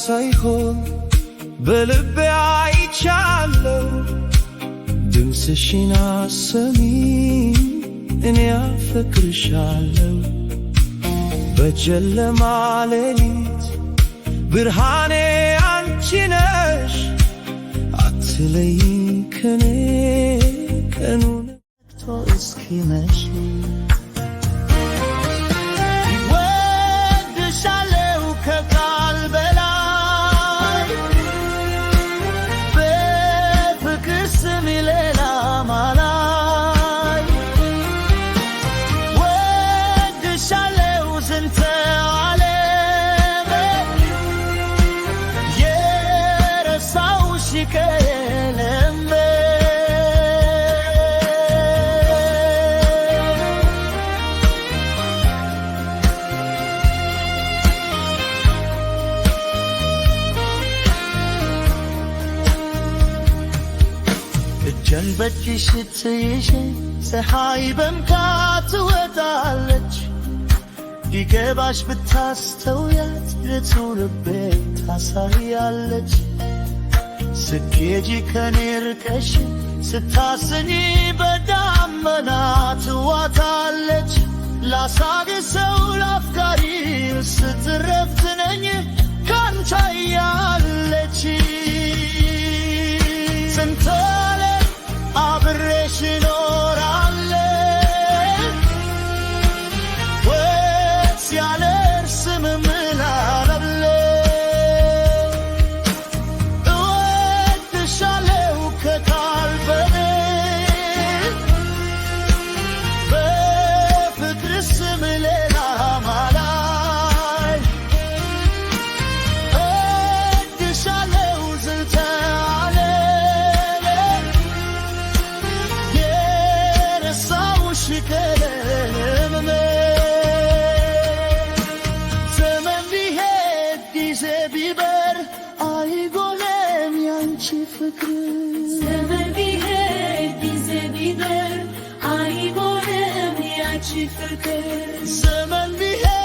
ሳይሆን በልቤ አይቻለሁ። ድምፅሽን አሰሚኝ፣ እኔ አፈቅርሻለሁ። በጨለማ ሌሊት ብርሃኔ አንቺ ነሽ፣ አትለይኝ ከኔ ቀኑ ነግቶ እስኪመሽ። ወድሻለሁ ከቃል በላይ፣ በፍቅር ስም ሌላ ማላይ። ወድሻለሁ ዝንተ ዓለም፣ የረሳሁሽ የለም። እጄን በእጅሽ ስትይዢ ፀሐይ በምካ ትወጣለች። ቢገባሽ ብታስተውያት ንጹህ ልቤን ታሳያለች። ስትሄጂ ከኔ ርቀሽ ስታስኚ በዳመና ትዋታለች። ላሳግ ሰው ላፍቃሪ ስትረፍት ነኝ ካንቺ ያለች። ስንት አብሬሽ እኖራለሁ ወስ ያለ እርስም እምላለሁ። እወድሻለሁ ከቃል በላይ፣ በፍቅር ስም ሌላ ማላይ። እወድሻለሁ ዝንተ ዓለም፣ የረሳሁሽ ከለም። ዘመን ቢሄድ ጊዜ ቢበር አይጎልም ያንቺ ፍቅር። ዘመን ቢሄድ ጊዜ ቢበር አይጎልም ያንቺ ፍቅር። ዘመን ቢሄድ